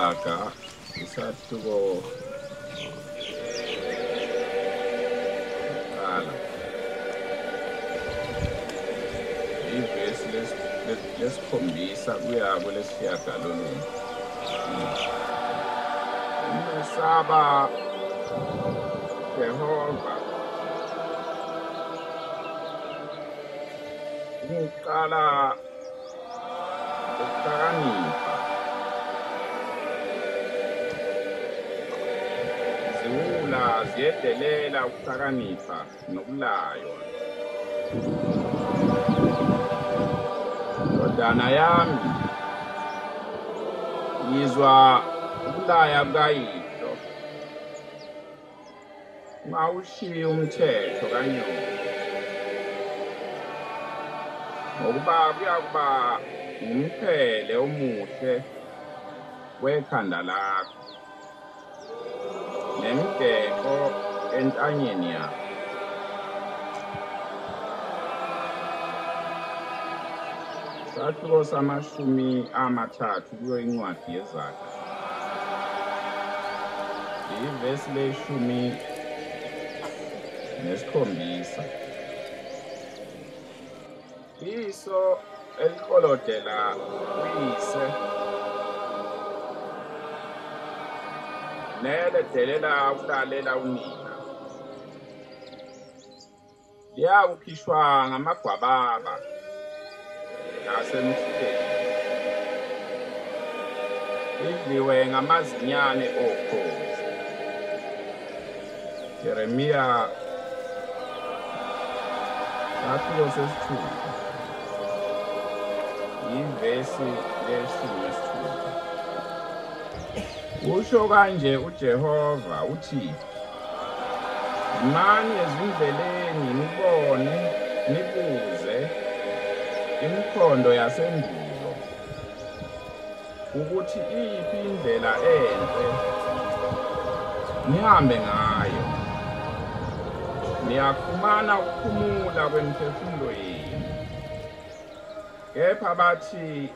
Izaga isahluko sokuqala, ivesi lesikhombisa kuya kwelesishiyagalolunye. Umesaba Jehova ukuqala ukuhlakanipha, iziwula ziyedelela ukuhlakanipha nokulaywa. Ndodana yami, yizwa ukulaya kukayihlo, ungawushiyi umthetho kanyoko, ngokuba kuyakuba ngumqhele omuhle wekhanda lakho nemigexo entanyeni yakho. Isahluko sama-30 kuyo incwadi yeZaga, ivesi le-17. Iso eliklolodela uyise neledelela ukulalela unina liyawukhishwa ngamagwababa nasemfuleni, lidliwe ngamazinyane okhozi. Jeremiya isahluko 6, ivesi le-16. Usho kanje uJehova uthi: Mani ezindleleni nibone, nibuze imikhondo yasendulo, ukuthi iyiphi indlela enhle, nihambe ngayo, niyafumana ukuphumula kwemiphefumulo yenu. Kepha bathi,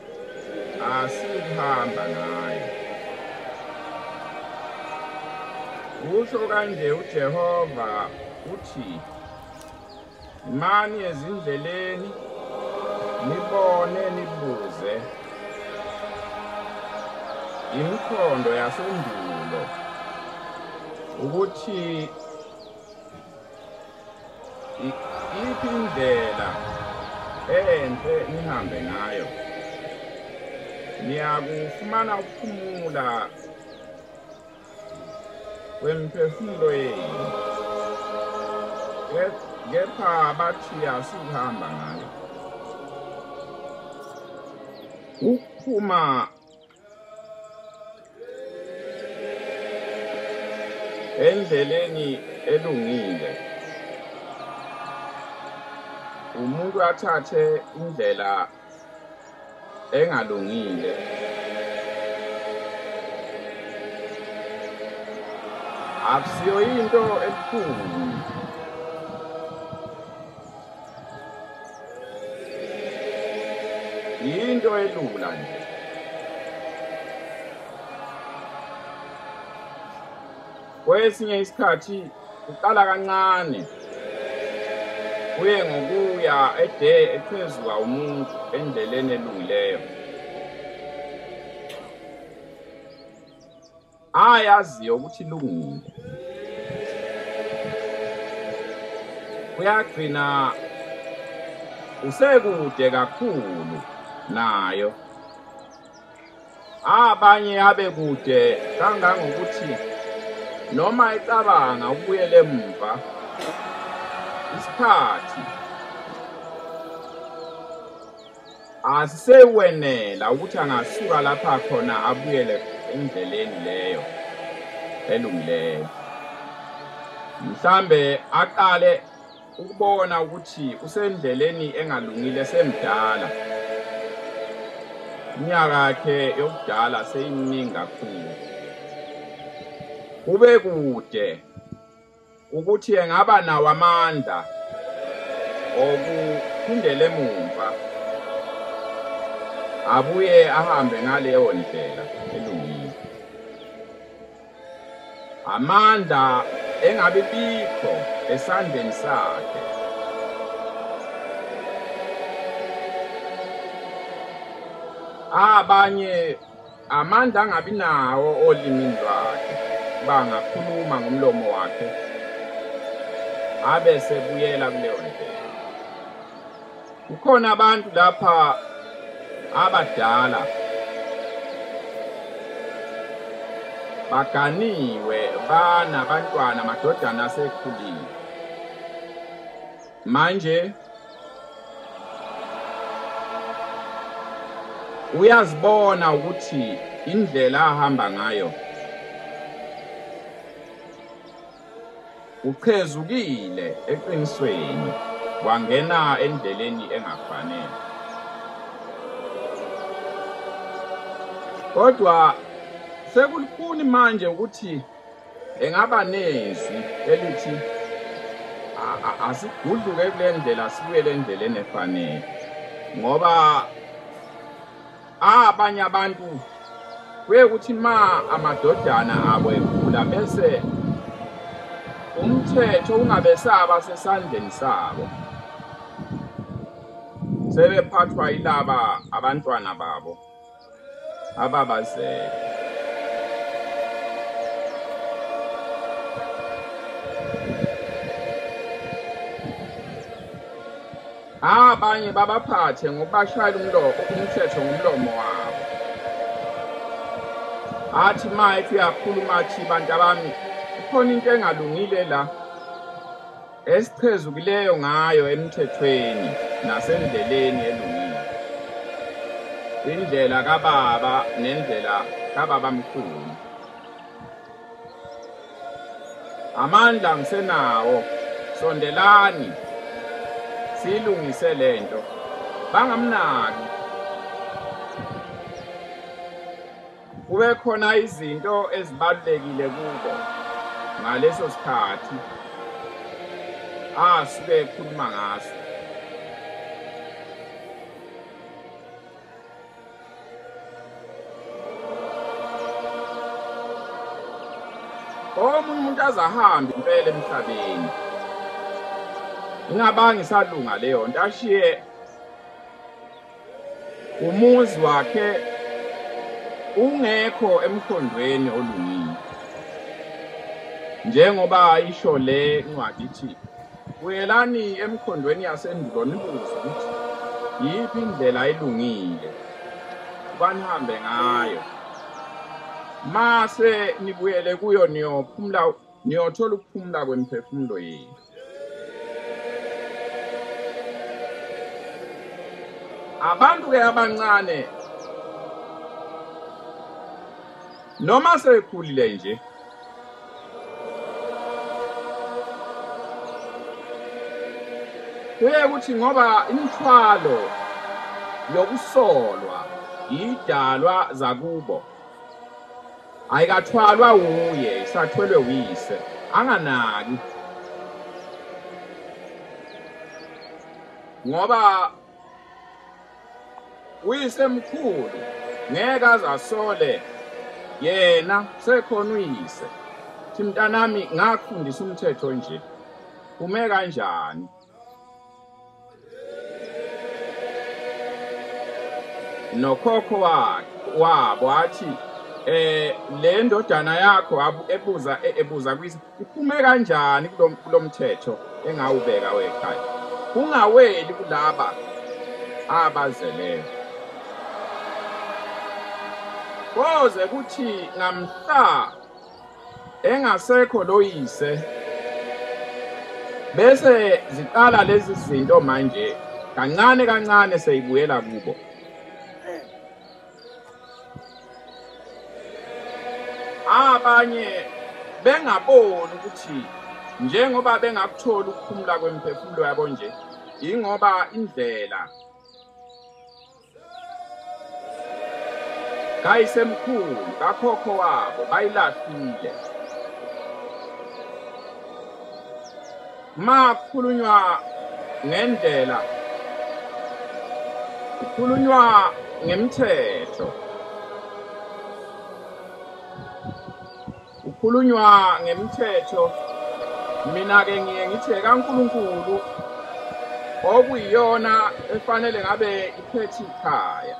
asikuhamba ngayo. Usho kanje uJehova uthi: Mani ezindleleni nibone, nibuze imikhondo yasendulo, ukuthi iphi indlela enhle nihambe ngayo, niyakufumana ukuphumula kwemiphefumulo yenu. Kepha bathi, asikuhamba ngayo. Ukuphuma endleleni elungile, umuntu athathe indlela engalungile, akusiyo into ebuhlungu. Yinto elula nje. Kwesinye isikhathi uqala kancane, kuye ngokuya ede echezuka umuntu endleleni elungileyo ayaziyo ukuthi ilungile. Uyagcina usekude kakhulu nayo. Abanye abe kude kangangokuthi noma ecabanga ukubuyela emva, isikhathi asisewenela ukuthi angasuka lapha khona abuyele endleleni leyo elungileyo. Mhlambe aqale ukubona ukuthi usendleleni engalungile semdala, iminyaka yakhe yokudala seyiminingi kakhulu. Kube kude ukuthi engaba nawo amandla okuphindela emumva abuye ahambe ngaleyo ndlela elungile. Amandla engabibikho esandleni sakhe. Abanye amandla angabi nawo olimini lwakhe, bangakhuluma ngomlomo wakhe abe sebuyela kuleyo ndlela. Kukhona abantu lapha abadala baganiwe, banabantwana, amadodana asekhulile. Manje uyazibona ukuthi indlela ahamba ngayo uchezukile eqinisweni, wangena endleleni engafanele. Kodwa sekulukhuni manje ukuthi engaba nezwi elithi asigudluke kule ndlela sibuyele endleleni efanele, ngoba abanye abantu kuye ukuthi ma amadodana abo ekhula bese umthetho ungabesaba sesandleni sabo, sebephathwa yilaba abantwana babo ababazele. Abanye babaphathe ngokubashayela umthetho ngomlomo wabo. Athi ma ethi uyakhuluma athi bantu abami, kukhona into engalungile la esichezukileyo ngayo emthethweni nasendleleni elungile, indlela kababa nendlela kababamkhulu. Amandla ngisenawo, sondelani silungise lento. Bangamnaki. Kube khona izinto ezibalulekile kubo ngaleso sikhathi asuke ekhuluma ngaso. Omunye umuntu azahambe impela emhlabeni, ingabangi isalunga leyo nto, ashiye umuzi wakhe ungekho emkhondweni olungile. Njengoba isho le ncwadi ithi buyelani emkhondweni yasendulo nibuze ukuthi yiphi indlela elungile banihambe ngayo, mase nibuyele kuyo niyophumula, niyothola ukuphumula kwemiphefumulo yenu. Abantu ke abancane noma sebekhulile nje kuye ukuthi ngoba imithwalo yokusolwa idalwa zakubo ayikathwalwa uye, isathwelwe uyise, anganaki, ngoba uyise mkhulu ngeke azasole yena, sekhona uyise. Thi mntanami, ngakufundisa umthetho nje, ume kanjani? Nokhokho wabo athi le ndodana yakho ebuza kuyise iphume kanjani kulomthetho engawubeka wekhaya, ungaweli kulaba abazeleyo. Koze kuthi ngamhla engasekho loyise bese ziqala lezi zinto manje kancane kancane seyibuyela kubo. Abanye bengaboni ukuthi njengoba bengakuthola ukuphumula kwemiphefumulo yabo nje, ingoba indlela kayisemkhulu kakhokho wabo bayilahlile. Ma kukhulunywa ngendlela, kukhulunywa ngemthetho, Kukhulunywa ngemthetho, mina ke ngiye ngithe kaNkulunkulu okuyiyona efanele ngabe iphethe ikhaya,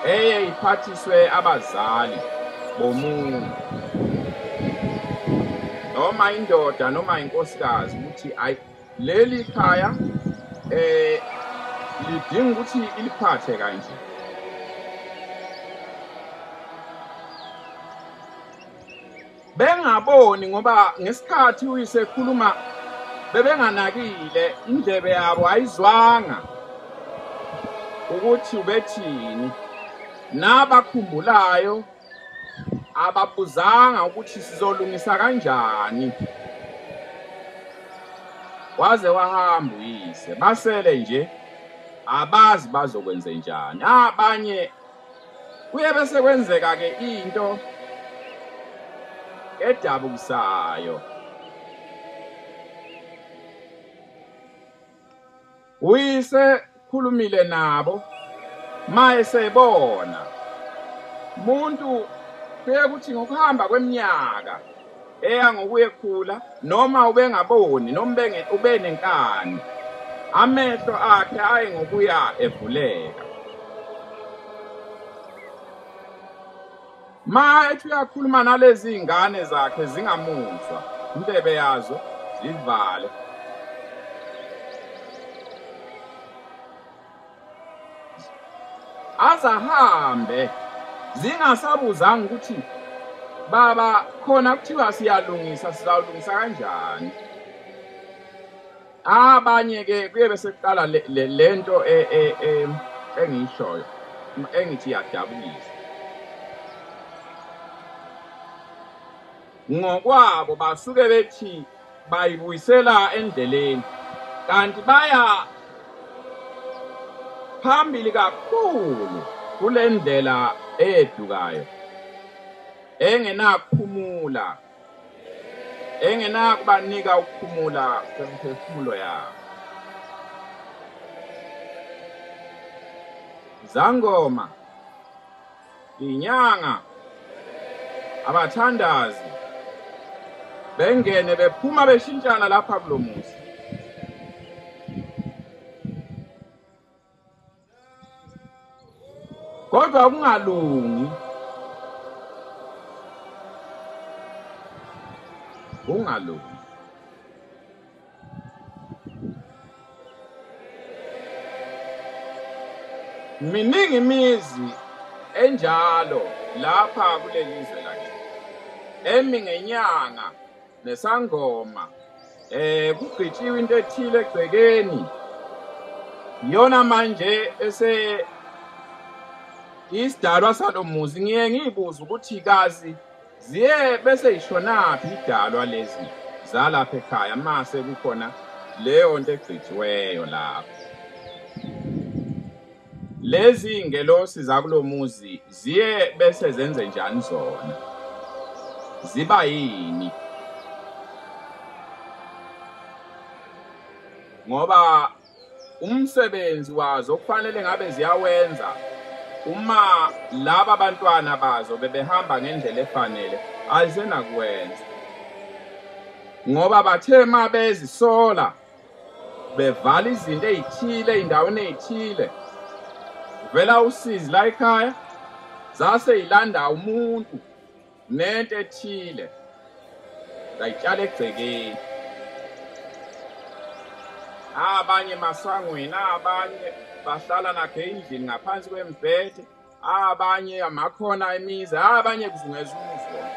eye iphathiswe abazali bomuntu noma indoda noma inkosikazi, ukuthi ayi leli khaya lidinga ukuthi iliphathe kanje. Bengaboni ngoba ngesikhathi uyise ekhuluma bebenganakile, indlebe yabo ayizwanga ukuthi ubethini, nabakhumbulayo ababuzanga ukuthi sizolungisa kanjani. Waze wahamba uyise, basele nje abazi bazokwenze njani. Abanye kuye bese kwenzeka ke into edabukisayo. Uyise khulumile nabo mayesebona umuntu kuye kuthi ngokuhamba kweminyaka eya ngokuyekhula, noma ubengaboni noma ubenenkani, amehlo akhe aye ngokuya evuleka. Ma ethi uyakhuluma nalezi ingane zakhe zingamuzwa, indlebe yazo zivale. Azahambe zingasabuzanga ukuthi baba khona kuthiwa siyalungisa, sizawulungisa kanjani. Abanye ke kuye bese kuqala lento engiyishoyo engithi iyadabukisa. Ngokwabo basuke bethi bayibuyisela endleleni, kanti baya phambili kakhulu kule ndlela eyedukayo, engenakuphumula, engenakubanika ukuphumula kwemphefumulo yabo. Zangoma, inyanga, abathandazi bengene bephuma beshintshana lapha kulomuzi. Kodwa kungalungi, kungalungi. Miningi imizi enjalo lapha kuleli zwe lakithi, emi ngenyanga nesangoma, kugqitshiwe into ethile egcekeni, iyona manje ese isidalwa salomuzi. Ngiye ngiyibuza ukuthi kazi ziye bese ishonaphi idalwa lezi zalapha ekhaya mase kukhona leyo nto egqitshiweyo lapho. Lezi ingelosi zakulomuzi ziye bese zenze njani zona? Ziba yini? Ngoba umsebenzi wazo kufanele ngabe ziyawenza uma laba bantwana bazo bebehamba ngendlela efanele, ayisenakuwenza. Ngoba bathe ma bezisola bevala izinto ezithile endaweni ezithile, vela usizi la ekhaya, zase ilanda umuntu nento ethile zayitshala egcekeni. Abanye masangweni, abanye bahlala nakhe endlini ngaphansi kwembhede, abanye amakhona emizi, abanye kuzungeza umuzi wonke.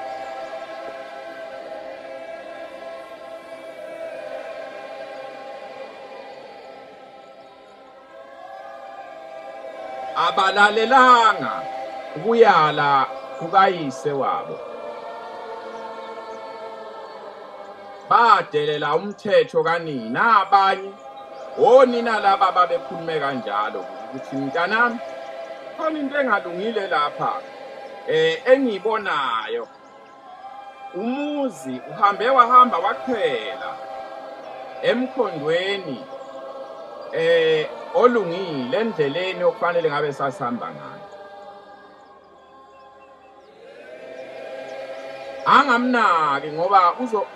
Abalalelanga ukuyala kukayise wabo, badelela umthetho kanina. Abanye onina laba babekhulume kanjalo ukuthi mntanami khona into engalungile lapha engiyibonayo. Umuzi uhambe wahamba waqhela emkhondweni olungile, endleleni okufanele ngabe sasihamba ngayo. Angamnaki ngoba uzo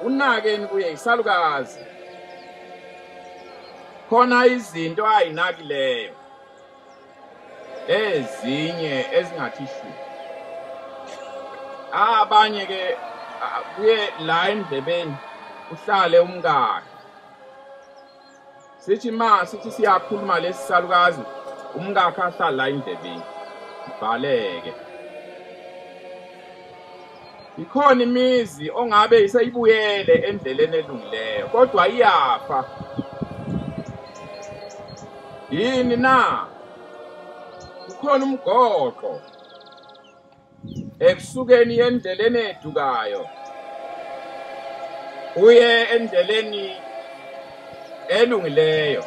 unakeni kuye isalukazi. Khona izinto ayinakileyo ezinye ezingathi shu. Abanye ke kuye la endlebeni uhlale umkakhe. Sithi ma sithi siyakhuluma lesi salukazi umkakhe ahlala la endlebeni. Ibhaleke. Ikhona imizi ongabe isayibuyele endleleni elungileyo kodwa iyafa. Yini na? Kukhona umgoqo ekusukeni endleleni edukayo uye endleleni elungileyo.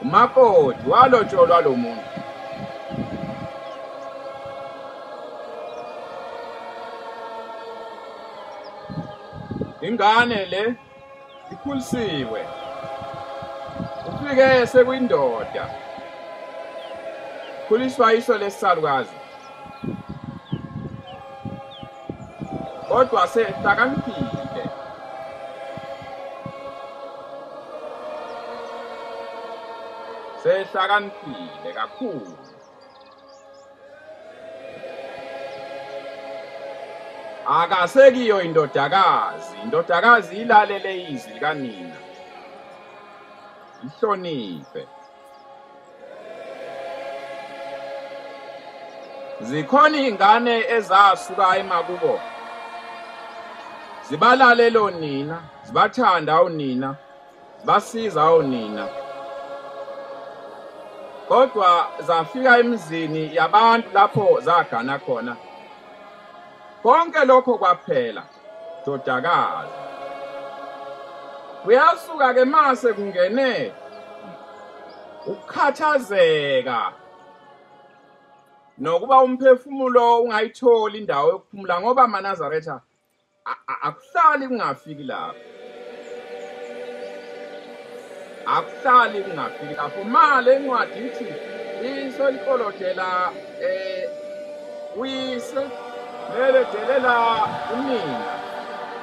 Umakoti walotsholwa lo muntu. Ingane le ikhulisiwe, ufike sekuyindoda, khuliswa iso lesalukazi, kodwa sehlakaniphile. Sehlakaniphile kakhulu. Akasekiyo indodakazi, indodakazi ilalele izwi likanina, ihloniphe. Zikhona ingane ezasuka emakubo zibalalele onina, zibathanda onina, zibasiza onina, kodwa zafika emizini yabantu lapho zagana khona. Konke lokho kwaphela ndodakazi. Kuyasuka ke mase kungene ukukhathazeka nokuba umphefumulo ungayitholi indawo yokuphumula, ngoba amaNazaretha akuhlali kungafiki lapho. Akuhlali kungafiki lapho. Ma le ncwadi ithi iso likolodela uyise leledelela unina,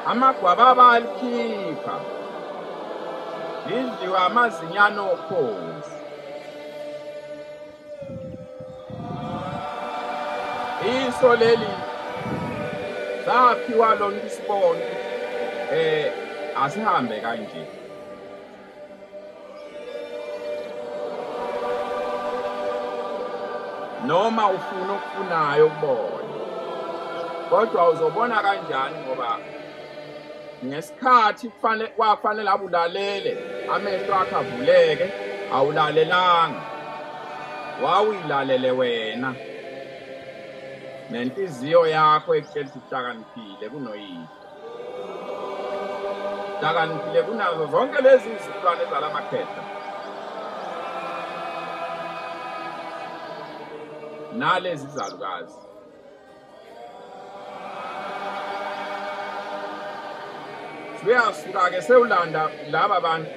amagwababa alikhipha, lidliwa amazinyane okhozi. Iso leli saphiwa lona isibonto, asihambe kanje. Noma ufuna okufunayo ukubona, kodwa uzobona kanjani? Ngoba ngesikhathi kwafanele abulalele, amehlo akhe avuleke, awulalelanga, wawuyilalele wena nenhliziyo yakho ekutshela ukuthi uhlakaniphile kunoyihlo, hlakaniphile kunazo zonke lezi izizukulwane zalamakhehla nalezi zalukazi. Siyasuka ke sewulanda laba bantu,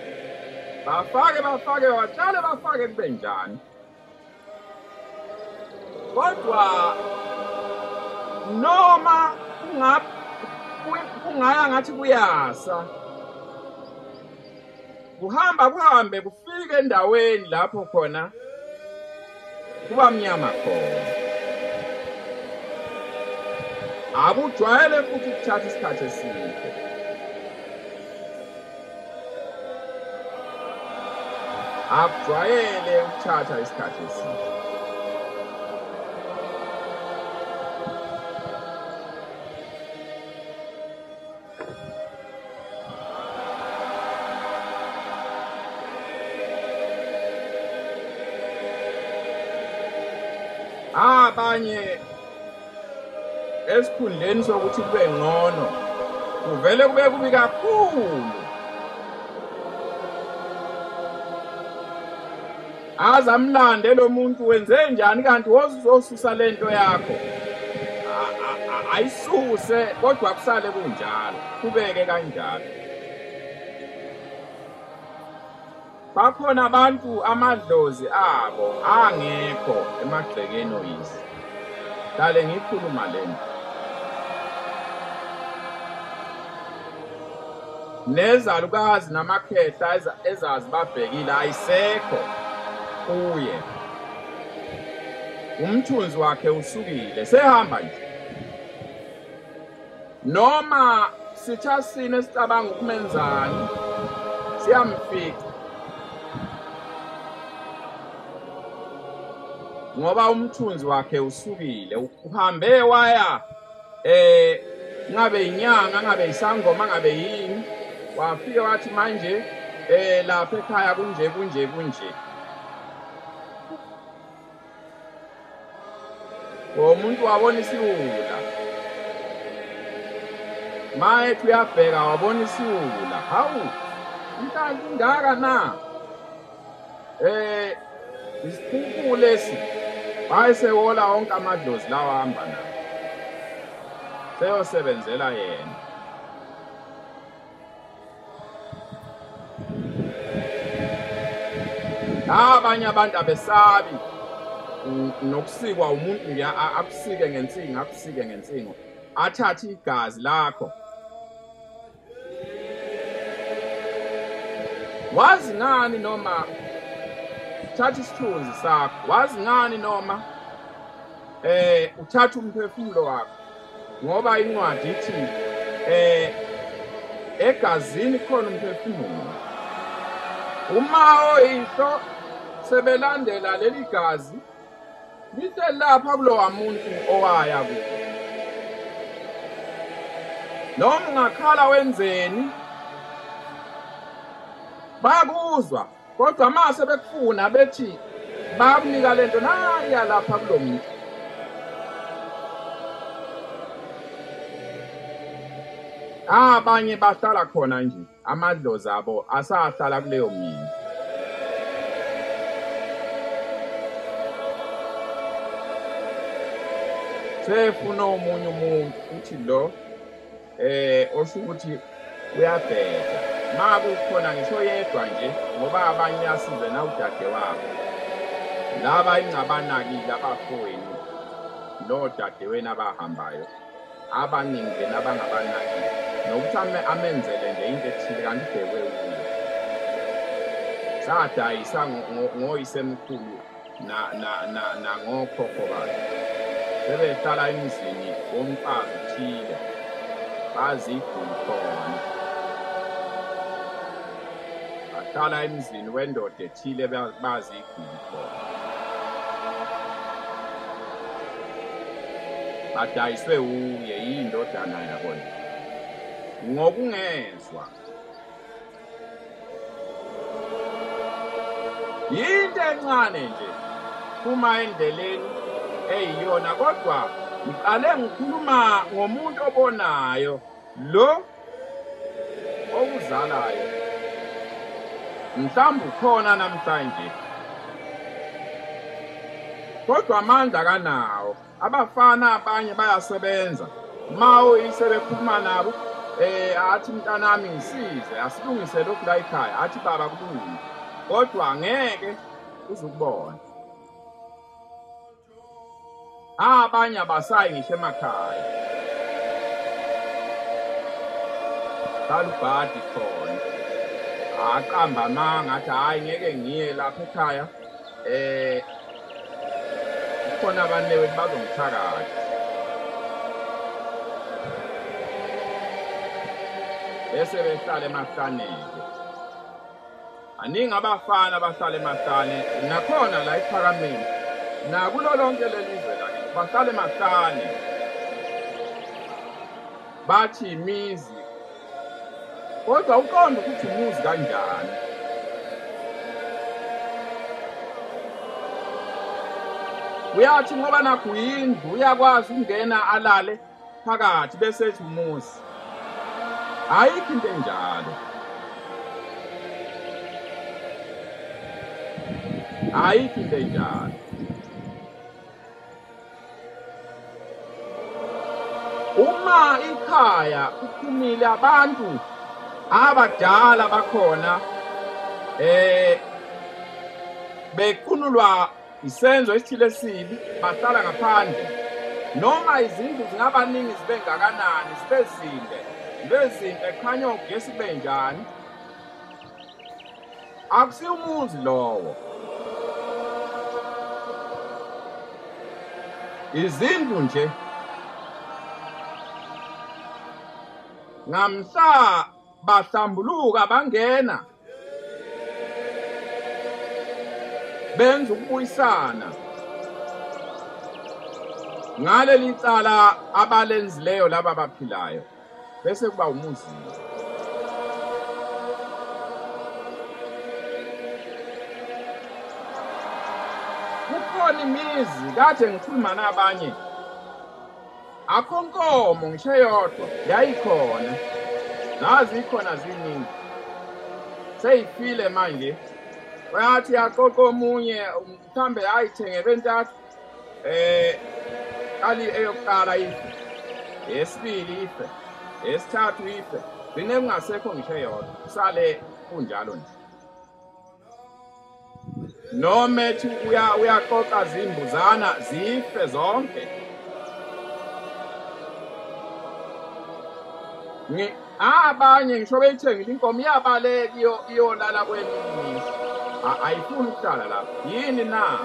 bafake bafake batshale bafake kube njani, kodwa noma kungaya ngathi kuyasa, kuhamba kuhambe kufike endaweni lapho khona kuba mnyama khona. Akujwayele futhi ukuthatha isikhathi eside. Akujwayele ukuthatha isikhathi eside. Abanye esikhundleni sokuthi kube ngcono kuvele kube kubi kakhulu. Azamlande lo muntu, wenze njani kanti wozosusa lento yakho, ayisuse, kodwa kusale kunjalo, kubeke kanjalo. Bakhona abantu amadlozi abo angekho emagcekeni oyise. Hlale ngikhuluma lento. Nezalukazi namakhehla ezazi babhekile ayisekho kuye. Umthunzi wakhe usukile, sehamba nje. Noma sitha sine esicabanga ukumenzani siyamfica, ngoba umthunzi wakhe usukile, uhambe waya ngabe inyanga, ngabe isangoma, ngabe yini, wafika wathi manje lapha ekhaya kunje kunje kunje. Umuntu wabona isiwula, mayethi uyabheka wabona isiwula, hawu inhlanhla ingaka na, isiphuphu lesi. Wayesewola wonke amadlozi lawa ahamba nawo, seyosebenzela yena. Abanye abantu abesabi nokusikwa umuntu nje, akusike ngensingo, akusike ngensingo, athathe igazi lakho. Wazi ngani noma uthatha isithunzi sakho, wazi ngani noma uthatha umphefumulo wakho, ngoba incwadi ithi egazini khona umphefumulo. Uma oyihlo sebelandela leli gazi lithe lapha kulowa muntu owaya kuye, noma ungakhala wenzeni bayakuzwa, kodwa mase bekufuna bethi bayakunika lento naya lapha kulo muntu. Abanye bahlala khona nje, amadlozi abo asahlala kuleyo mizi. Sefuna omunye umuntu uthi lo osho ukuthi uyabheda. Makukhona ngisho yedwa nje, ngoba abanye asize na udade wabo, laba ingabanakile abafowenu nodadewenu abahambayo, abaningi nabangabanakile, nokuthi amenzele nje into ethile kanti ubhekwe kuye. Sadayisa ngoyisemkhulu nangokhokho bakhe, sebehlala emzini womfazi othile, baziguli khona. Bahlala emzini wendoda ethile, baziguli khona. Badayiswe uye yindodana yabona ngokungezwa. Yinto encane nje phuma endleleni eyiyona, kodwa ngiqale ngikhuluma ngomuntu obonayo lo okuzalayo. Mhlawumbe ukhona namhlanje, kodwa amandla kanawo. Abafana abanye bayasebenza, ma uyise bekhuluma nabo athi mntanami ngisize, asilungise lokhu la ekhaya, athi baba kulungile, kodwa angeke uzukubona. Abanye abasayi ngisho emakhaya, balubhadi khona, aqamba amanga athi hhayi ngeke ngiye lapha ekhaya, khona abanewethu bazongithakatha. Bese behlala emahlaneke. Aningi abafana abahlala emahlane, nakhona la ePhakameni, nakulo lonke lelizwe lakithi bahlala emahlane. Bathi imizi, kodwa uqonda ukuthi umuzi kanjani. Uyathi ngoba nakho yindlu, uyakwazi ukungena alale phakathi bese ethi umuzi. Ayikho into enjalo. Ayikho into enjalo. Uma ikhaya kuphumile abantu abadala bakhona bequnulwa isenzo esithile esibi, bahlala ngaphandle. Noma izindlu zingabaningi zibe ngakanani, zibe zinde, zibe zinhle, khanya ugesi kube njani, akusiyo umuzi lowo. Izindlu nje. Ngamhla bahlambuluka bangena benza ukubuyisana ngaleli cala abalenzileyo laba abaphilayo, bese kuba umuzi. Kukhona imizi kade ngikhuluma nabanye, akho nkomo ngisho eyodwa yayikhona, zazi ikhona ziningi, seyifile manje. Uyathi yaqoqa omunye mhlambe ayithenge bentathu, qali eyokuqala ife, eyesibili ife, eyesithathu ife, gcine kungasekho ngisho eyodwa, kusale kunjalo nje. Noma ethi uyaqoqa zimbuzana zife zonke. Abanye ngisho beyithengile inkomo iyabaleka iyolala kweminye imizi, ayifuni ukuhlala lapho. Yini na?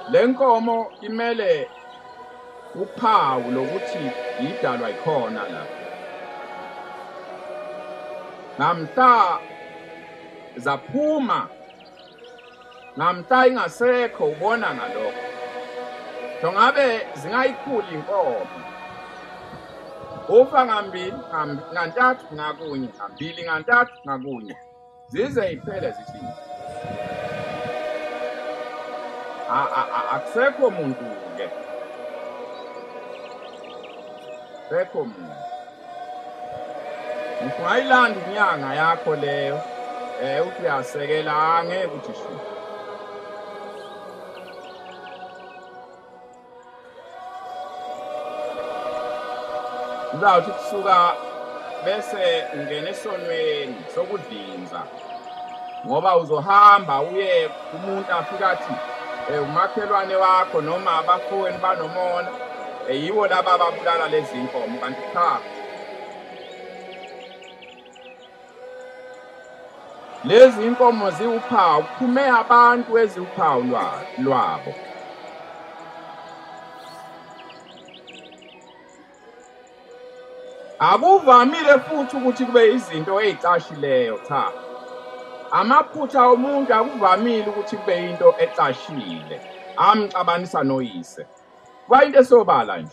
Le nkomo imele uphawu lokuthi idalwa ikhona lapho. Ngamhla zaphuma, ngamhla ingasekho, ubona ngalokho. Ngabe zingayikhuli inkomo, ufa ngambili ngantathu ngakunye, ngambili ngantathu ngakunye, zize iphele zithi akusekho muntu ke, sekho muntu. Ungayilanda inyanga yakho leyo, uthi uyasekela, angeke uthi shu. Uzawuthi kusuka bese ungena esonweni sokudlinza, ngoba uzohamba uye kumuntu afika athi umakhelwane wakho noma abafowenu banomona, yiwo laba ababulala lezi nkomo, kanti cha, lezi inkomo ziwuphawu, kuphume abantu eziwuphawu lwabo. Akuvamile futhi ukuthi kube izinto ey'cashileyo, cha. Amaphutha omuntu akuvamile ukuthi kube into ecashile, amxabanisa noyise. Kuba into esobala nje.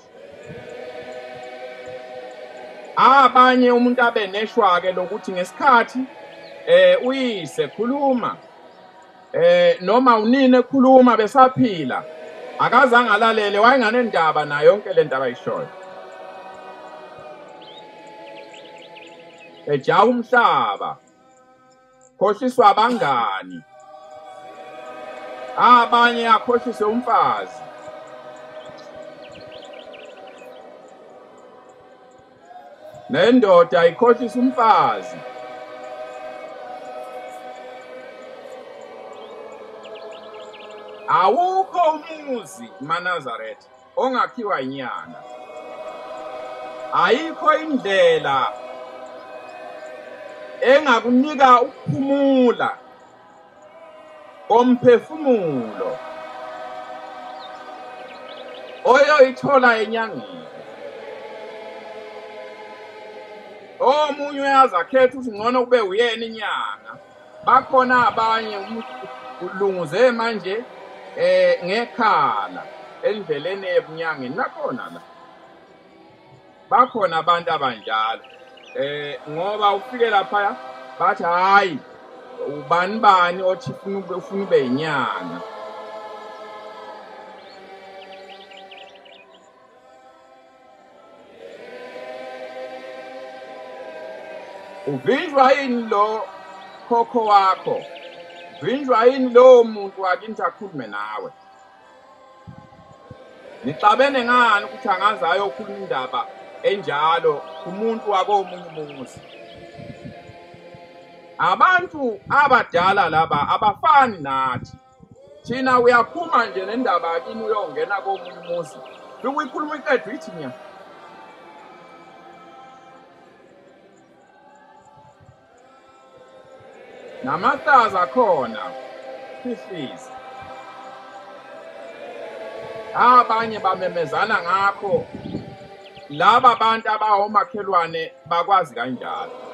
Abanye umuntu abe neshwa-ke lokuthi ngesikhathi uyise khuluma, noma unina ekhuluma besaphila, akazange alalele, wayenganendaba nayo yonke le ndaba ayishoyo. Ejaha umhlaba, khohliswa abangani, abanye akhohlise umfazi. Nendoda ikhohlisa umfazi. Awukho umuzi maNazaretha ongakhiwa inyanga. Ayikho indlela engakunika ukuphumula komphefumulo oyoyithola enyangeni. Omunye uyazi akhethe ukuthi ngcono kube uyena inyanga. Bakhona abanye umuntu ulunguze manje ngekhala endleleni ebunyangeni, nakhona la bakhona abantu abanjalo. Ngoba ufike lapha bathi hayi ubani bani othi ufuna ube inyanga. Uvinjwa yini lo khokho wakho? Uvinjwa yini lo muntu wakini akhulume nawe? Nixabene ngani ukuthi angaze ayokhuluma indaba enjalo kumuntu wakomunye umuzi? Abantu abadala laba abafani nathi. Thina uyaphuma nje nendaba kini uyongena komunye umuzi. Bekuyikhuluma iqedwe ithi nya. Namahlaza akhona phihliza. Abanye bamemezana ngakho laba bantu abawomakhelwane bakwazi kanjalo.